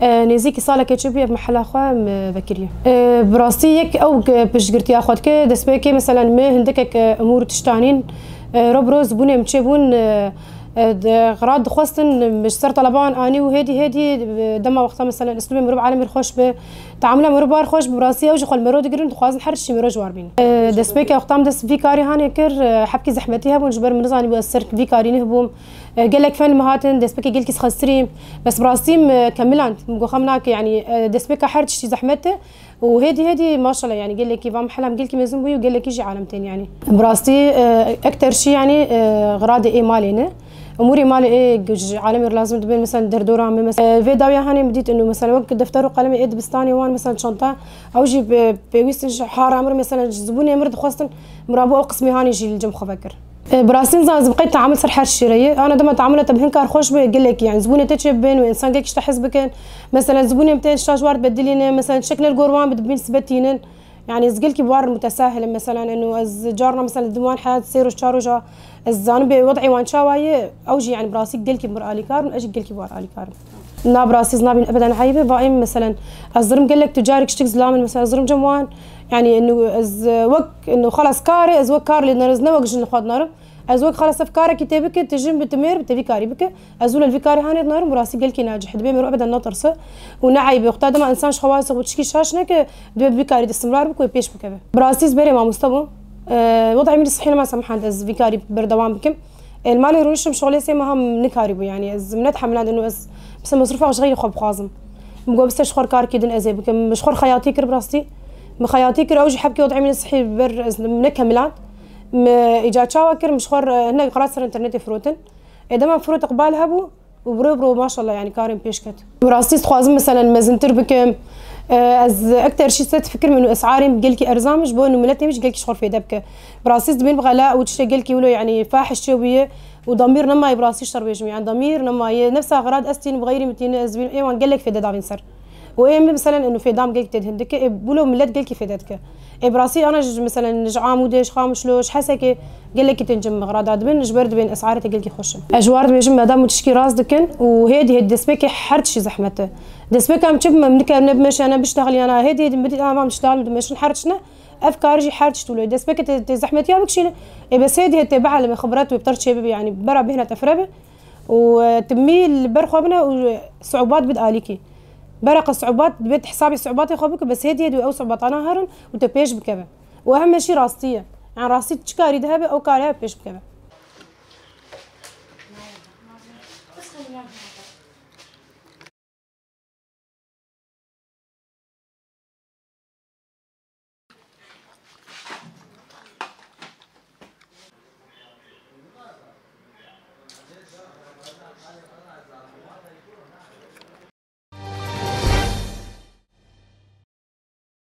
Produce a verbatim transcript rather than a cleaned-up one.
E, nêzîkî salekê çûbûye ev mehela xwe me vekiriye. E, bi rastî yek ew ke piştgirtiya xwe dike, destpêkê, meselen, me hindikek, e, emûr tiştanîn, e, ro bi ro zibûnê min çêbûn, e, e, di, xerat dixwestin, min ji ser teleban anî û hêdî hêdî, e, dema wexta, meselen, îslûbê mirov alemê xweş be, teamûla mirov bar xweş be, bi rastî ew jî xwe li mero digirin, dixwazin her tiştî mero ji war bînin. E, destpêkê wexta min dest vî karî hanê kir, e, hebkî zehmetî hebûn, ji ber min nizanîbû ez ser vî karî nihbûm. E, gelek fen li me hatin, destpêkê gelkî xestirîm. Bes bi rastî min kemiland. Min got, xem nake, yanî, e, destpêka her tiştî zehmet e. Û hêdî hêdî maşallah, yanî gelekî van mehela min gelkî mezin bûye û gelekî jî alem tên, yanî. Bi rastî, e, ekter şî, yanî, e, xiradê ê malê ne. Umûrê malê ê ji alemê lazim dibên, mesela derdora me, mesela, e, vê dawiya hanê min dît inu, mesela wek defter û qalemê ê dibistanê wan, mesela çanta, ew jî pê-, pêwîst in ji har emir, mesela ji zibûnê emir dixwestin, min rabû ew qismê hanê jî li cem xwe vekir. E, bi rastî nizam ez bi qey teamul ser her şêre ye. Ana dema teamula te bi hin kar xweş be, gelekî, yani, zibûnê te çê bibên û insan gelek ji te hez bikin. Mesela zibûnê te şaş war bedilîne, mesela çek ne li gor wan bi dibîn sibetînin. Yani, ez gelkî war mutesahil im, mesela, eno ez carna, mesela, di wan heyat sê roj, çar roja ez zanim bê wed'ê wan çawa ye, ew jî, yani, bi rastî gelkî mir alîkar in, ez jî gelkî war alîkar im. Na, bi rastî ez nabînim ebeden eyb e, va êm, meselen, ez zirim gelek tu carek ştik zilam in, mesela, ez zirim cem wan, yani, inu, ez, e, wek, inu, xelas kar e, ez wek kar lê dinerim, ez ne wek jin li xwe dinarim. Ez wek xelas ev karekî tê bike, tu jin bi, tu mêr bi, tê vî karî bike. Ez wilo li vî karî hanê dinarim, bi rastî gelkî nacih. Dibê mirov ebeden natirse û ne eyb e. Wexta dema insan ji xwe wazî xwe tişkî şaş neke, dibê bi vî karî de istimrar bike û pêş bikeve. Bi rastî ez berê mamoste bûm. E, wed'ê min sihî nema semahand ez vî karî berdewam bikim. Ê, li malê rûniştim şixulê sê meha min nikarîbû, yanî ez min netehemilandin û ez bise mesrûfa ji xeyrî xwe bixwazim. Min got bise ji xwe karekî din ez ê bikim. Min ji xwe xeyatî kir bi rastî. Min xeyatî kir, ew jî hebkê wed'ê min sihî ber ez min nekemiland. Min îca çawa kir, min ji xwe hinek qerat ser înternetê firotin. Ê, dema firot iqbal hebû û bi rê bi rê maşallah, yanî karên pêş ket. Bi rastî dixwazim, meselen, mezintir bikim. E, ez ekter şî set fikir min û esarên gelkî erzan min ji bo inu miletê min jî gelkî ji xwe fêde bike. Bi rastî dibên bi xela û tiştê gelkî wilo, yanî fahiş çêbûye û damîr nemaye, bi rastî şer bêjim. Yanî damîr nemaye. Nefsa xerat ez tînim bi xeyrî min tîne, ez dibînim ê wan gelek fêde davên ser. Û ê min, meselen, inu fêdam gelkî tê dihin dike, ê wilo milet gelkî fêde dike. Ê bi rastî ana ji, meselen, ji Amûdê, ji Qamişlo, ji Hesekê gelekî tên cem min xerat dibin, ji ber dibên esarê te gelkî xweş in. Ez ji war dibêjim, madem û tişkî rast dikin û hêdî hêdî destpêkê her tiştî zehmet e. Destpêka em çi bikim, em nikarin ne bimeşe, ne biştexiliyana, hêdî hêdî min dît, ama em diştexilin, dimeşin her tişt ne. Ev karî jî her tişt wilo. Destpêkê tê, tê zehmetiya bikişîne. Ê bes hêdî hêdî tê bielime, xibret wê bi te re çêbibe, yanî bera bêhna te fire be. Û, e, timî li ber xwe bine û siûbat bid alîkî. Bera qe siûbat dibê tu hesabê siûbatê xwe bike, bes hêdî hêdî ew siûbatana herin û te pêş bikeve. Û heme şî rastî ye. Yanî rastî çi karî de hebe, ew karê hebe pêş bikeve.